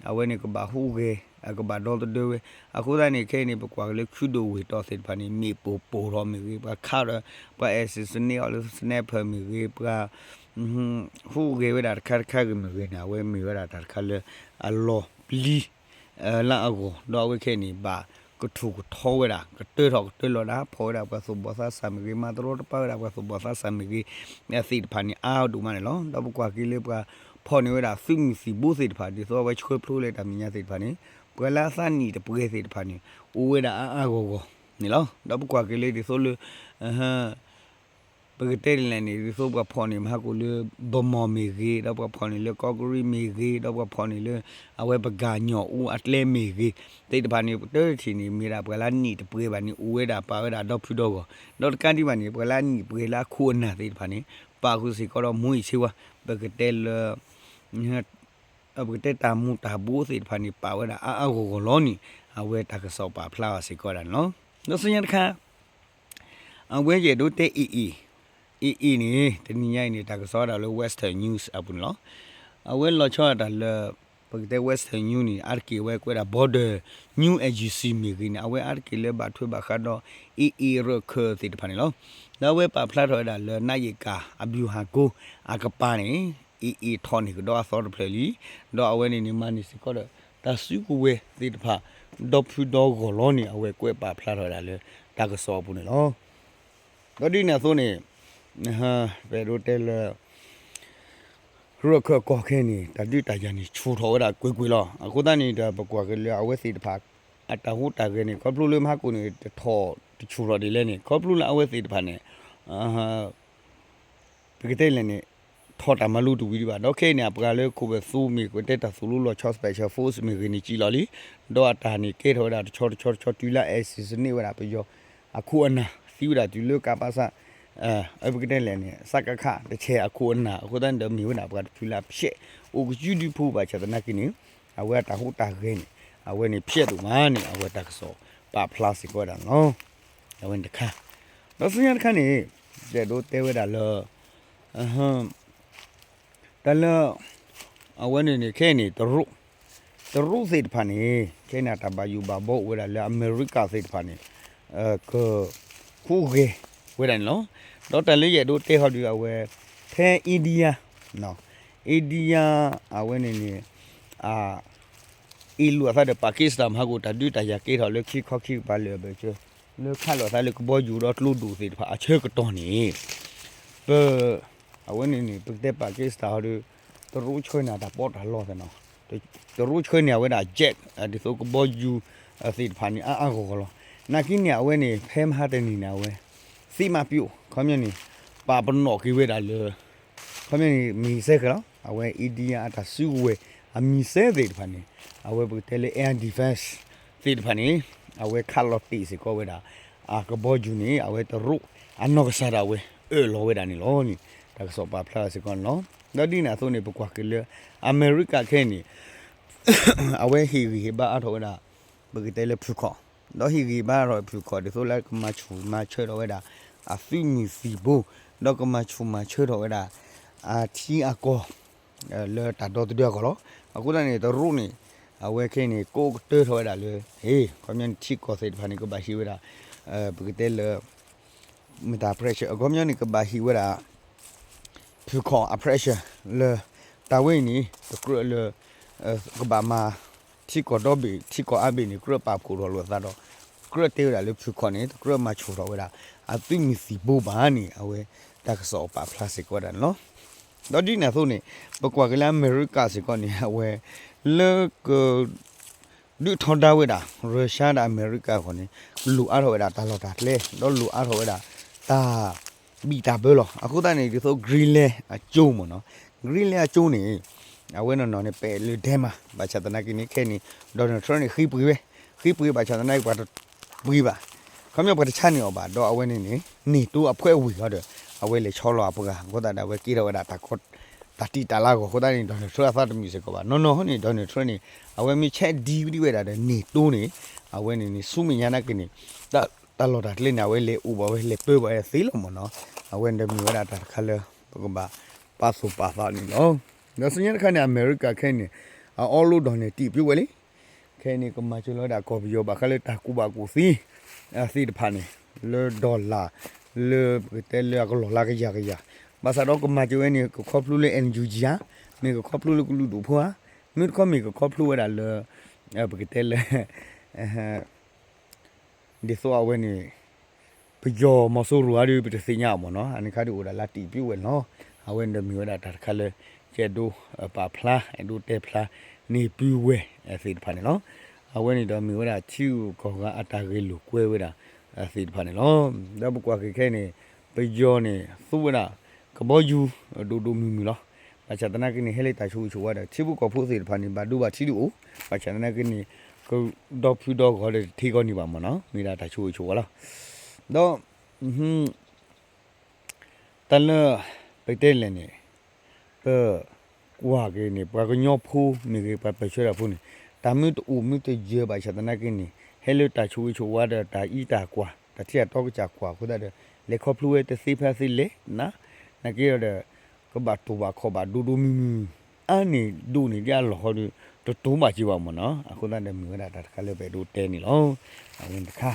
အဝဲန့ၣ်ကဘၣ်ဟူးဂဲၤ ကဘၣ်ဒီသဒၢဝဲ အဃိသတးန့ၣ် ခဲအံၤန့ၣ် ပကွၢ်က့ၤလၢခုဒိၣ်ဝ့ၢ်တီၢ်သ့ၣ်တဖၣ်န့ၣ် မ့ၣ်ပိၢ်ပိၢ်ထီၣ်မ့ၢ်ဂ့ၤ ပှၤခးဒီး ပှၤ assassinate အီၤလၢ sniper မ့ၢ်ဂ့ၤ ပှၤ ဟူးဂဲၤဝဲဒၣ်တခါတခါဂ့ၤမ့ၢ်ဂ့ၤန့ၣ် အဝဲမ့ၢ်ဝဲဒၣ်တၢ်တခါလၢအလီၤပျံၤ လၢအဂီၢ် ဒီးအဝဲခဲအံၤန့ၣ် ဘၣ်ကထူၣ်ကထီဝဲဒၣ် ကတၢထီၣ်ကတၢလီၤဒၣ် ဖီၣ်ဝဲဒၣ်ပှၤသူၣ်ဘီၣ်သးစၢ်မ့ၢ်ဂ့ၤ မၤတရီတပါဝဲဒၣ်ပှၤသူၣ်ဘီၣ်သးစၢ်မ့ၢ်ဂ့ၤ သ့ၣ်တဖၣ်န့ၣ် အါဒိၣ်မးန့ၣ်လီၤ. ဒီးပကွၢ်က့ၤလၢပှၤဖီၣ်န့ၢ်ဝဲဒၣ်သုးမုၢ်သံၣ်ဘိသ့ၣ်တဖၣ် ဒ်သိးအဝဲဆှၢဖျိလၢတၢ်မဲာ်ညါသ့ၣ်တဖၣ်န့ၣ် ပှၤလၢအသးနံၣ်တပှဲၤသ့ၣ်တဖၣ်န့ၣ် အိၣ်ဝဲဒၣ်အါအါဂီၢ်ဂီၢ်န့ၣ်လီၤ. ဒီးပကွၢ်က့ၤလၢဒ်သိးလၢ ပကတဲဒ်လဲၣ်န့ၣ် ဒ်သိးပှၤဖီၣ်န့ၢ်မဟါကိၣ်လၢ ဗန်းမော်မ့ၢ်ဂ့ၤ, ဒီးပှၤဖီၣ်န့ၢ်လၢကီၢ်ကရံၣ်မ့ၢ်ဂ့ၤ, ဒီးပှၤဖီၣ်န့ၢ်လၢ အဝဲပကၣ်ညီၣ်အူအကျဲမ့ၢ်ဂ့ၤ, သ့ၣ်တဖၣ်န့ၣ် ပတၢတထံၣ်န့ၣ် မ့ၢ်ဒၣ်ပှၤလၢနံၣ်တပှဲၤဘၣ်န့ၣ် အိၣ်ဝဲဒၣ်ပာ်ဝဲဒၣ်ဒီဖုဒီဂီၢ်, ဒီးတကးဒံးဘၣ်န့ၣ် ပှၤလၢအနံၣ်တပှဲၤလၢအခိၣ်အနၢ်သ့ၣ်တဖၣ်န့ၣ် ပာ်ဃုာ်စ့ၢ်ကီးဒီး မူးယစ်ဆေးဝါး, ပကတဲလၢ ပကတဲတၢ်မူၤတၢ်ဘိသ့ၣ်တဖၣ်န့ၣ် ပာ်ဝဲဒၣ်အါအါဂီၢ်ဂီၢ်လီၤန့ၣ် အဝဲတၢ်ကစီၣ်ပာ်ဖျါအီၤစ့ၢ်ကီးဒၣ်န့ၣ်လီၤ. ဒီးဆူညါတခါ အဝဲယအဲၣ်ဒိးတဲ AA, AA န့ၣ် တနံၤညါအံၤန့ၣ် တၢ်ကစီၣ်ဒၣ်လၢ Western News အပူၤန့ၣ်လီၤ. အဝဲလီၤဆီဒၣ်တၢ်လၢ ပကတဲ Western News န့ၣ် အါတက့ၢ်အဝဲကွဲးဒၣ် Border News Agency မ့ၢ်ဂ့ၤန့ၣ် အဝဲအါတက့ၢ်လၢဘၣ်ထွဲဘၣ်ဃးဒီး AA ရၢၢ်ခၢၣ်သ့ၣ်တဖၣ်န့ၣ်လီၤ. ဒီးအဝဲပာ်ဖျါထီၣ်ဝဲဒၣ်လၢ နးယံာ်ကၣ် အဘျုးဟၣ်ကိ အကပၤန့ၣ် AA ထီၣ်န့ၢ်ကဒီးအသီတဖျၢၣ်လံ, ဒီးအဝဲန့ၣ်န့ၣ် မၤန့ၢ်စ့ၢ်ကီးဒီး တၢ်စုကဝဲၤသ့ၣ်တဖၣ် ဒီဖုဒီဂီၢ်လီၤန့ၣ် အဝဲကွဲးပာ်ဖျါထီၣ်ဝဲဒၣ်လၢ တၢ်ကစီၣ်အပူၤန့ၣ်လီၤ. ဒီးဒ်န့ၣ်အသိးန့ၣ် ပအဲၣ်ဒိးတဲလၢ ရၢၢ်ခၢၣ်ကီၢ်ခဲအံၤန့ၣ် တၢ်ဒုးတၢ်ယၤန့ၣ် ဆူၣ်ထီၣ်ဝဲဒၣ်ကွ့ၢ်ကွ့ၢ်လီၤ. အဃိသတးန့ၣ်ဒီး ပကွၢ်က့ၤလၢအဝဲသ့ၣ်တဖၣ် အတၢ်ဟူးတၢ်ဂဲၤန့ၣ် ခီဖျိလၢမဟါကိၣ်န့ၣ် တထီၣ်တဆူၣ်ထီၣ်ဒ်လဲၣ်န့ၣ် ခီဖျိလၢအဝဲသ့ၣ်တဖၣ်န့ၣ် ပကတဲလဲၣ်န့ၣ် ထီၣ်တၢ်မၤလိတဝံၤဒံးဘၣ်. ဒီးခဲအံၤန့ၣ် အပှၤလၢခိၣ်ပသူမ့ၢ်ကတဲတၢ်သိၣ်လိလီၤဆီ Special Force မ့ၢ်ဂ့ၤန့ၣ် စံၣ်လီၤလံ. ဒီးအတၢ်န့ၣ်ကဲထီၣ်ဝဲဒၣ်တဆီတဆီတဆီ တုၤလၢ assassinate ဝဲဒၣ်ပယီၤအခိၣ်အနၢ် သံဝဲဒၣ်တုၤလၢ ကပစ ပကတဲလဲၣ်န့ၣ် စကခ တဆဲးအခိၣ်အနၢ် အဃိသတးန့ၣ်ဒီးမ့ၢ်ဝဲဒၣ်ပှၤတဖုလၢအဖျဲး အိၣ်ကစုဒုဖိဘၣ်ဆၣ်သနာ်က့န့ၣ် အဝဲအတၢ်ဟူးတၢ်ဂဲၤန့ၣ် အဝဲန့ၣ်ဖျဲးဒိၣ်မးန့ၣ် အဝဲတၢ်ကစီၣ်ပာ်ဖျါစ့ၢ်ကီးဝဲဒၣ်န့ၣ်လီၤ. အဝဲန့ၣ်တခါ ဒီးဆူညါတခါန့ၣ် ယအဲၣ်ဒိးတဲဝဲဒၣ်လၢ တၢ်လၢ အဝဲန့ၣ်န့ၣ် ခဲအံၤန့ၣ် တရူး တရူးသ့ၣ်တဖၣ်န့ၣ် ခဲအံၤန့ၣ် တၢ်ဘၣ်ယိၣ်ဘၣ်ဘီအိၣ်ဝဲဒၣ်လၢအမဲရကၤသ့ၣ်တဖၣ်န့ၣ် က ဟူးဂဲၤဝဲဒၣ်န့ၣ်လီၤ. ဒီးတၢ်လၢယအဲၣ်ဒိးတဲဟီဒုးအဝဲ ဖဲ India India အဝဲန့ၣ်န့ၣ် အ့ၣ်လိာ်အသးဒီး Pakistan မဟါကိၣ် တၢ်ဒုးတၢ်ယၤကဲထီၣ်လၢခံခီခံကပၤလၢာ်ဘၢၣ်စၢၤ လၢခးလိာ်အသးလၢကဘီယူၤဒီးကျိဒိၣ်သ့ၣ်တဖၣ်အဆၢကတီၢ်န့ၣ် ပ အဝဲန့ၣ်န့ၣ် ပကတဲ Pakistan ဟီဒီး တရူးဆှၢန့ၢ်တၢ်ပီးတၢ်လီသ့ၣ်နီၤ, တရူးဆှၢန့ၢ်အဝဲဒၣ် jet ဒ်သိးကဘီယူၤသ့ၣ်တဖၣ်န့ၣ် အါအါဂီၢ်ဂီၢ်လီၤ. နာ်က့န့ၣ် အဝဲန့ၣ် ဖဲမဟါတနံၤန့ၣ် အဝဲ သ့ၣ်မးပၠိ ခီပညီန့ၣ် ပာ်ပနီၣ်က့ၤဝဲဒၣ်လၢ ခီပညီန့ၣ် missile လီၤ. အဝဲ India အတၢ်စုကဝဲၤ အ missile သ့ၣ်တဖၣ်န့ၣ် အဝဲပကတဲလၢ air defense သ့ၣ်တဖၣ်န့ၣ် အဝဲခးလီၤတ့ၢ်စ့ၢ်ကီးဝဲဒၣ် အကဘီယူၤန့ၣ် အဝဲတရူးအနီၢ်ကစၢ်ဒၣ်ဝဲ အၢၣ်လီၤဝဲဒၣ်န့ၣ်လီၤန့ၣ် တၢ်ကစီၣ်ပာ်ဖျါစ့ၢ်ကီးန့ၣ်လီၤ. ဒီးဒ်န့ၣ်အသိးန့ၣ် ပကွၢ်က့ၤလၢ အမဲရကၤခဲအံၤန့ၣ် အဝဲဟ့ၣ်ဂံၢ်ဟ့ၣ်ဘါအါထီၣ်ဝဲဒၣ် ပကတဲလၢဖုၣ်ခီၣ်, ဒီးဟ့ၣ်ဂံၢ်ဟ့ၣ်ဘါအါထီၣ်ဖုၣ်ခီၣ် ဒ်သိးလၢကမၤဆူၣ်မၤဆၢထီၣ်ဝဲဒၣ် အသုးမုၢ်သံၣ်ဘိ, ဒီးကမၤဆူၣ်မၤဆၢထီၣ်ဝဲဒၣ် အထံအကီၢ် လၢတၢ်ဒီသဒၢအဂီၢ်လီၤ. အဃိသတးန့ၣ် တရူးန့ၣ် အဝဲခဲအံၤန့ၣ် ကအိၣ်ကတၢၢ်ထီၣ်ဝဲဒၣ်လၢ ဟ့ၣ် ခီပညီန့ၣ် ထံကီၢ်သ့ၣ်တဖၣ်န့ၣ် ကဘၣ်ဟ့ၣ်ဝဲဒၣ် ပကတဲလၢ မ့ၢ်တၢ် pressure အခီပညီန့ၣ် ကဘၣ်ဟ့ၣ်ဝဲဒၣ် ဖုၣ်ခီၣ်အ pressure လၢ တၢ်ဝဲအံၤန့ၣ် တကြၢးလၢ ကဘၣ်မၤ ထံကီၢ်ဒီဘ့ၣ် ထံကီၢ်အါဘ့ၣ်န့ၣ် ကြၢးပာ်ဖှိၣ်ထီၣ်လိာ်အသးဒီး ကြၢးတဲဝဲဒၣ်လၢဖုၣ်ခီၣ်န့ၣ် တကြၢးမၤဆူၣ်ထီၣ်ဝဲဒၣ် အသုးမုၢ်သံၣ်ဘိဘၣ်န့ၣ် အဝဲတၢ်ကစီၣ်ပာ်ဖျါစ့ၢ်ကီးဝဲဒၣ်န့ၣ်လီၤ. ဒီးဒ်န့ၣ်အသိးန့ၣ် ပကွၢ်က့ၤလၢအမဲရကၤစ့ၢ်ကီးန့ၣ် အဝဲ လၢက ဒုးထီဒါဝဲဒၣ် ရၢၤၡါဒီးအမဲရကၤအဂီၢ်န့ၣ် လိၣ်အါထီၣ်ဝဲဒၣ်တၢ်လီၢ်တၢ်ကျဲ ဒီးလိၣ်အါထီၣ်ဝဲဒၣ် တၢ်ဘံၣ်တၢ်ဘၢလီၤ. အဃိသတးန့ၣ် ဒ်သိး Greenland အကၠိမ့ၢ်နီၤ, Greenland အကၠိန့ၣ် အဝဲနီၢ်နီၢ်န့ၣ် ပဲာ်လၢ Denmark ဘၣ်ဆၣ်သနာ်က့န့ၣ် ခဲအံၤန့ၣ် Donald Trump န့ၣ် ဃ့ပှ့ၤဝဲ, ဃ့ပှ့ၤဘၣ်ဆၣ်သနာ်က့ ပှၤတပှ့ၤဘၣ်, ခီပညီပှၤတဆါန့ၢ်အီၤဘၣ်, ဒီးအဝဲန့ၣ်န့ၣ် NATO အဖွဲ့ဝင်ဟီဒီး အဝဲလဲၤဆီလီၤအပှၤ, အဃိသတးဒီးအဝဲကဲထီၣ်ဝဲဒၣ်တၢ်ကီ တၢ်တံာ်တာ်လၢအဂီၢ်အဃိသတးန့ၣ် Donald Trump အသးတမုာ်စ့ၢ်ကီးဘၣ်. နီၢ်နီၢ်န့ၣ် Donald Trump န့ၣ် အဝဲမ့ၢ်ဆဲးဒံဝဲဒၣ်ဒီး NATO န့ၣ် အဝဲန့ၣ်န့ၣ် ဆူမဲာ်ညါနာ်က့န့ၣ် တၢ်လီၢ်တၢ်ကျဲန့ၣ် အဝဲလဲၤအိၣ်ဘၣ်ဝဲ လဲၤပၢဘၣ်ဝဲသ့လီၤမ့ၢ်နီၤ. အဝဲန့ၣ်ဒီးမ့ၢ်ဝဲဒၣ်တၢ်တခါလၢ ပကဘၣ်ပာ်သူၣ်ပာ်သးန့ၣ်လီၤ. ဒီးဆူညါတခါန့ၣ် အမဲရကၤခဲအံၤန့ၣ် အအီလိဒီးန့ၣ် တံာ်ပၠိဝဲလံ ခဲအံၤန့ၣ် ကမၤစၢၤလီၤဝဲဒၣ်ကီၢ်ပယီၤဘၣ်ဃးလၢတၢ်ကူၣ်ဘၣ်ကူၣ်သ့ သ့ၣ်တဖၣ်န့ၣ် လၢ dollar လၢပကတဲလၢအကလီၢ်လၢကယၤကယၤ ဘၣ်ဆၣ်ဒီးကမၤစၢၤဝဲန့ၣ် ကခီဖျိလၢ NUG ဧါ, မ့ၢ်ကခီဖျိလၢကလုာ်ဒူၣ်ဖိဧါ, မ့ၢ်တခီမ့ၢ်ကခီဖျိဝဲဒၣ်လၢ ပကတဲလၢ ဒ်သိးအဝဲန့ၣ် ပယီၤမီၤစိရိၤဧါဒုး ပတသ့ၣ်ညါအီၤမ့ၢ်နီၤ, အန့ၣ်ခါဒုးအိၣ်ဒၣ်လၢတံာ်ပျုၢ်ဝဲလီၤ. အဝဲန့ၣ်ဒီးမ့ၢ်ဝဲဒၣ်တၢ်တခါလၢ ယအဲၣ်ဒိးပာ်ဖျါ အဲၣ်ဒိးတဲဖျါန့ၢ်ပုၢ်ဝဲၢ်သ့ၣ်တဖၣ်န့ၣ်လီၤ. အဝဲန့ၣ်ဒီးမ့ၢ်ဝဲဒၣ်ထံဂုၤကီၢ်ဂၤအတၢ်ဂဲၤလိာ်ကွဲဝဲဒၣ်သ့ၣ်တဖၣ်န့ၣ်လီၤ. ဒီးပကွၢ်က့ၤခဲအံၤန့ၣ် ပယီၤန့ၣ် သူဝဲဒၣ် ကဘီယူၤ ဒိၣ်ဒိၣ်မုၢ်မုၢ်လီၤ. ဘၣ်ဆၣ်သနာ်က့န့ၣ် ဟဲလၢတၢ်ဆိၣ်ဂ့ၤဆိၣ်ဝါဒီး ထံဖိကီၢ်ဖိသ့ၣ်တဖၣ်န့ၣ် ဘၣ်ဒိဘၣ်ထံးဒုးအိၣ်, ဘၣ်ဆၣ်သနာ်က့န့ၣ် ကဒီဖုဒီဂီၤဒီးတထံၣ်ကီးန့ၣ်ဘၣ်မ့ၢ်နီၤ, မ့ၢ်ဒၣ်တၢ်ဆိၣ်ဂ့ၤဆိၣ်ဝါလီၤ. ဒီး တၢ်လၢ ပတဲလဲၣ်န့ၣ် ပကွၢ်က့ၤန့ၣ် ပှၤကညီဖိမ့ၢ်ဂ့ၤ ပှၤပၢၢ်ဆၢတၢ်ဖိန့ၣ် တၢ်မ့ၢ်တအိၣ်မ့ၢ်တယၢၤဘၣ်ဆၣ်သနာ်က့န့ၣ် ဟဲလၢတၢ်ဆိၣ်ဂ့ၤဆိၣ်ဝါဒီးတၢ်အံးတၢ်ကွၢ် တၢ်ထံၣ်အတီကစၢ်ကွၢ်အဃိသတးဒီး လဲၤခီဖျိဝဲတသ့ဖဲသ့လဲၣ်နၤ, နာ်က့ဒီး ကဘၣ်တိၢ်ဘၣ်ခီၣ်ဘၣ်ဒိဒိမုၢ်မုၢ် အါန့ၢ်ဒိၣ်န့ၢ်ဒ်အလီၢ်ဃီဒီး တတိၢ်ဘၣ်က့ၤဘၣ်မ့ၢ်နီၤ, အဃိသတးဒီးမ့ၢ်ဝဲဒၣ်တၢ်တခါလၢပအဲၣ်ဒိးတဲန့ၣ်လီၤ. အဝဲန့ၣ်တခါ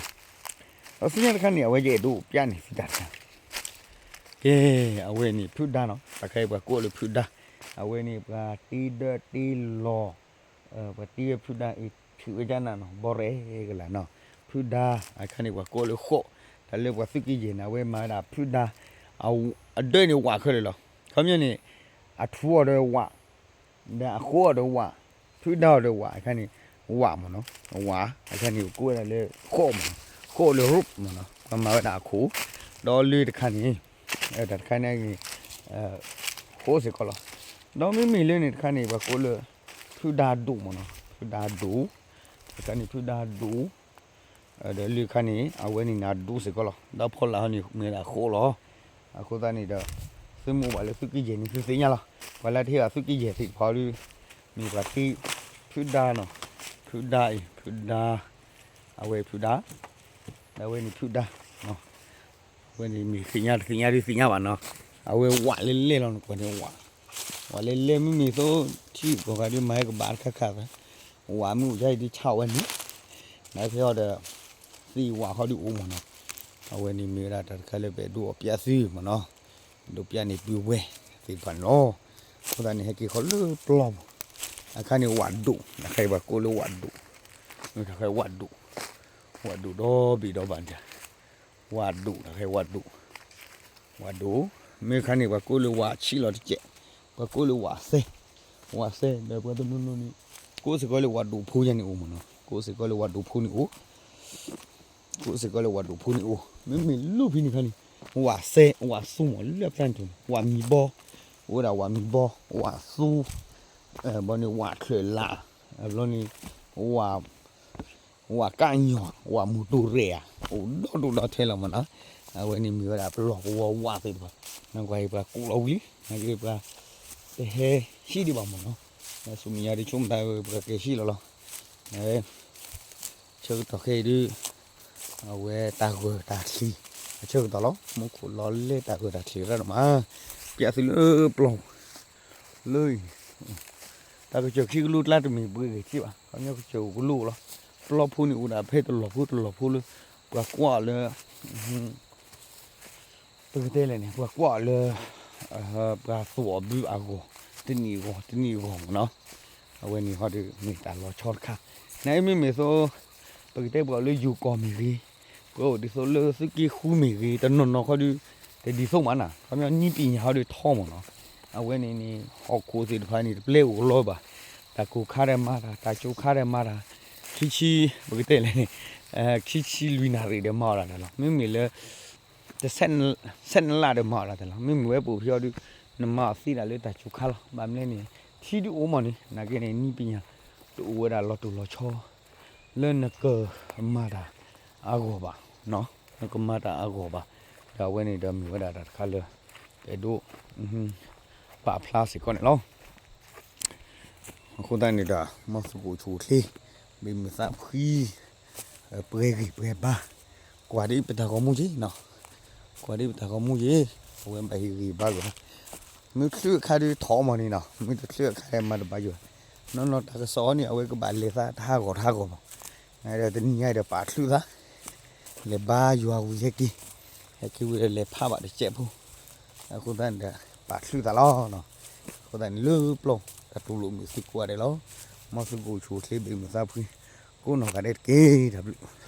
ဒီးဆူညါတခါန့ၣ် အဝဲယအဲၣ်ဒိးပျးန့ၢ်သုတၢ်တခါ ကဲ, အဝဲန့ၣ်ဖုဒါနီၤ, တၢ်ခါအံၤပှၤကိးလၢဖုဒါ, အဝဲန့ၣ်ပှၤတ့ဒၢတ့လီၤ, ပှၤတ့ဝဲဖုဒါအံၤ ထုးဝဲဒၣ်နၤနီၤ, ဘီရဲၣ်ကလၤနီၤ, ဖုဒါ, အခါန့ၣ်ပှၤကိးလၢဃိး, တၢ်လၢပှၤသုးက့ယဲၢ်န့ၣ် အဝဲမၤဝဲဒၣ်ဖုဒါ, အဒၢးန့ၣ်ဝးခဲလၢာ်လီၤ, ခီပညီန့ၣ် အထူအီၤဒီးဝး ဒီးအဃိအီၤဒီးဝး, ဖုဒါအီၤဒီးဝး, အခါန့ၣ် ဝးမ့ၢ်နီၤ, ဝး, အခါန့ၣ် ပကိးဝဲဒၣ်လၢဃိးမ့ၢ်နီၤ, ဃိးလၢ rope မ့ၢ်နီၤ, ပှၤမၤဝဲဒၣ်အခိၣ်, ဒီးလၢတခါန့ၣ်, တၢ်တခါန့ၣ် ဃိးစ့ၢ်ကီးလီၤ. ဒီးမ့မ့ၢ်လၢန့ၣ်တခါန့ၣ် ပှၤကိးလၢ ဖုဒါဒိၣ်မ့ၢ်နီၤ, ဖုဒါဒိၣ်, တခါန့ၣ်ဖုဒါဒိၣ် ဒီးလၢခါန့ၣ် အဝဲန့ၣ်နၤဒိၣ်စ့ၢ်ကီးလီၤ. ဒီးဖီလာ်ဟီန့ၣ် မ့ၢ်ဒၣ်ဃိးလီၤ. အဃိသတးန့ၣ်ဒီး သုမ့ၢ်အိၣ်ဘၣ်လၢသုးက့ယဲၢ်န့ၣ် သုသ့ၣ်ညါလီၤ. ပှၤလၢတဟ့ၣ်ဘၣ်သုးက့ယဲၢ်သ့ၣ်တဖၣ်ဒီး မ့ၢ်ပှၤတ့ ဖုဒါနီၤ, ဖုဒါအံၤ ဖုဒါ, အဝဲဖုဒါ, ဒီးအဝဲန့ၣ်ဖုဒါ အဝဲန့ၣ်မ့ၢ်သ့ၣ်ညါတသ့ၣ်ညါဒုးသ့ၣ်ညါဘၣ်နီၤ. အဝဲဝးလဲၣ်လဲၣ်လီၤ နကွၢ်န့ၣ်ဝး, ဝးလဲၣ်လဲၣ် မ့မ့ၢ်သိး ထံဂုၤကီၢ်ဂၤဒုးမၤဟဲကဘၣ်တခါခါသး, ဝးမ့ၢ်အိၣ်ယါအံၤဒုးဆါဝဲန့ၣ်, နဖဲအီၤဒီး သ့ၣ်ဝးခီဒုးအိၣ်မ့ၢ်နီၤ. အဝဲန့ၣ်မ့ၢ်ဝဲဒၣ်တၢ်တခါလၢပအဲၣ်ဒိးအီၤပျးသုမ့ၢ်နီၤ, ဒိးပျးန့ၢ်ပုၢ်ဝဲၢ်သ့ၣ်တဖၣ်န့ၣ်လီၤ. အဃိသတးန့ၣ် ဟဲက့ၤဃီလၢပျီပူၤ, အခါန့ၣ်ဝးဒိၣ်, တၢ်ခါအံၤပှၤကိးလၢဝးဒိၣ်, တၢ်ခါဝးဒိၣ်, ဝးဒိၣ်ဒီဘ့ၣ်ဒီဘၣ်န့ၣ် ဝးဒိၣ် တၢ်ခါဝးဒိၣ်, ဝးဒိၣ်, မ့ၢ်ခါန့ၣ် ပှၤကိးလၢဝးဆံးလီၤတကဲး, ပှၤကိးလၢဝးသဲ, ဝးသဲဒီးပှၤတနီၤနီၤန့ၣ် ကိးစ့ၢ်ကီးလၢဝးဒိၣ်ဖိယါန့ၣ်အိၣ်မ့ၢ်နီၤ, ကိးစ့ၢ်ကီးလၢဝးဒိၣ်ဖိန့ၣ်အိၣ်, ကိးစ့ၢ်ကီးလၢဝးဒိၣ်ဖိန့ၣ်အိၣ်, မ့မ့ၢ်လၢဖဲန့ၣ်ခါန့ၣ် ဝးသဲ ဝးသူမ့ၢ်လၢအပျၢ်န့ၣ် ဝးမံၤဘီ, အိၣ်ဝဲဒၣ်ဝးမံၤဘီ, ဝးသူ, ဘီန့ၣ်ဝးချၢၣ်လး, ဘီန့ၣ် ဝး ဝးကၣ်ညီၣ် ဝးမူတူၤရဲၣ်ဧါ, အိၣ်ဒီဒူၣ်ဒီထၢလီၤမ့ၢ်နီၤ. အဝဲန့ၣ်မ့ၢ်ဝဲဒၣ်ပလီၢ်ကဝီၤဝးသ့ၣ်တဖၣ်, နကွၢ်အံၤပှၤကူးလီၤဝံၤလံ, နက့ပှၤ တဟဲဟံးဒံးဘၣ်မ့ၢ်နီၤ. ဆူမဲာ်ညါဒ်ဆိကမိၣ်သးဝဲပှၤက့ၤဟံးလီၤလီၤ. ဆၢကတီၢ်ခဲအံၤဒုး အဝဲတၢ်ဂၢၢ်တၢ်ချံး အဆၢကတီၢ်လီၤ. မူခိၣ်လီၤလဲတၢ်ဂၢၢ်တၢ်ချံးရၣ်ဒိၣ်မး, ပျးသုလၢပျီပူၤ လၢအံၤ တၢ်ကစၢၢ်ခံကလိကျါတမ့ၢ်ပှဲၤဂ့ၤထံၣ်ဘၣ်, ခီပညီကစၢၢ်အိၣ်ကလိလီၤ. ပျီဖိန့ၣ်အိၣ်ဒၣ်ဖဲတလီၢ်ဖိတလီၢ်ဖိလၢ ပှၤကွၢ်အီၤလၢ ပကတဲလဲၣ်န့ၣ် ပှၤကွၢ်အီၤလၢ ပှၤသူၣ်အီၤဘုအဂီၢ်, တနံၣ်အဂီၢ် တနံၣ်အဂီၢ်မ့ၢ်နီၤ. အဝဲန့ၣ်ဟီဒုးမ့ၢ်တၢ်လီၤဆီတခါ. နမ့မ့ၢ်သိး ပကတဲပှၤအိၣ်လၢယိၤကီၢ်မ့ၢ်ဂ့ၤ, ပှၤအိၣ်ဒ်သိးလၢသုးက့ဃုမ့ၢ်ဂ့ၤ, တနီၤနီၤခီဒုး တဒ်သိးမးနၤ, ခီပညီနည်းပညာဟီဒုးထီမ့ၢ်နီၤ. အဝဲန့ၣ်န့ၣ် ဟီၣ်ခိၣ်သ့ၣ်တဖၣ်န့ၣ် တပျဲအိၣ်ကလီဘၣ်. တၢ်ကိၢ်ခါဒီးမၤတၢ်, တၢ်ကၠိခါဒီးမၤတၢ်, ခံဆံ ပကတဲလဲၣ်န့ၣ် ခံဆံလွံၢ်နၣ်ရံၣ်ဒီးမၤအီၣ်ဒၣ်တၢ်လီၤ. မ့မ့ၢ်လၢ တဆယ်နှစ်လ ဒီးမၤအီၣ်ဒၣ်တၢ်လီၤ. မ့မ့ၢ်ဝဲပအိၣ်ဖဲအီၤဒုး နမၤအီၣ်သ့ဒၣ်လၢတၢ်ကၠိခါလီၤ. ဘၣ်မနုၤလဲၣ်န့ၣ် ထံဒုးအိၣ်မ့ၢ်န့ၣ် နာ်က့န့ၣ် နည်းပညာ တအိၣ်ဝဲဒၣ်လီၤတိၢ်လီၤဆီ လၢနကမၤတၢ်အဂီၢ်ဘၣ်, နကမၤတၢ်အဂီၢ်ဘၣ်. ဒီးအဝဲန့ၣ်ဒီးမ့ၢ်ဝဲဒၣ်တၢ်တခါလၢ ပအဲၣ်ဒိး ပာ်ဖျါစ့ၢ်ကီးန့ၣ်လီၤ. အဃိသတးန့ၣ်ဒီး မ်သုကအိၣ်ဆူၣ်အိၣ်ချ့, မ့ၢ်မုာ်သးဖှံ, ပှဲၤဂံၢ်ပှဲၤဘါ, ကွၢ်ဒ်ပတၢ်ဂီၤမူက့ၤနီၤ, ကွၢ်ဒ်ပတၢ်ဂီၤမူက့ၤ, အဝဲဘၣ်ဟ့ၣ်ဂံၢ်ဘါဂီၢ်, မ့ၢ်ချုးအခါဒုးထီၣ်မ့ၢ်န့ၣ်နီၤ, မ့ၢ်တချုးအခါဒီးမၤတဘၣ်ယိာ်, နီၢ်နီၢ်တၢ်ကစီၣ်န့ၣ် အဝဲကဘၣ်လဲၤသးတဟးဂီၤတဟးဂီၤမး, ဒီးတနံၤညါဒီးပာ်ချုးသး လဲၤဘါယွၤဝံၤဟဲက့ၤ, ဟဲက့ၤဝံၤဒီးလဲၤဖးဘၣ်တစဲးဖိ, အဃိသတးန့ၣ်ဒီး ပာ်ချုးသးလီၤ. အဃိသတးန့ၣ်လၢပျီ တၢ်တူၢ်လိာ်မုာ်သုကိးဂၤဒဲးလီၤ. မ်သုကအိၣ်ဆူၣ်အိၣ်ချ့ဘၣ်မုာ်သးဖှံ ကိးနီၢ်ဂၤဒဲးတက့ၢ်. တၢ်ဘျုး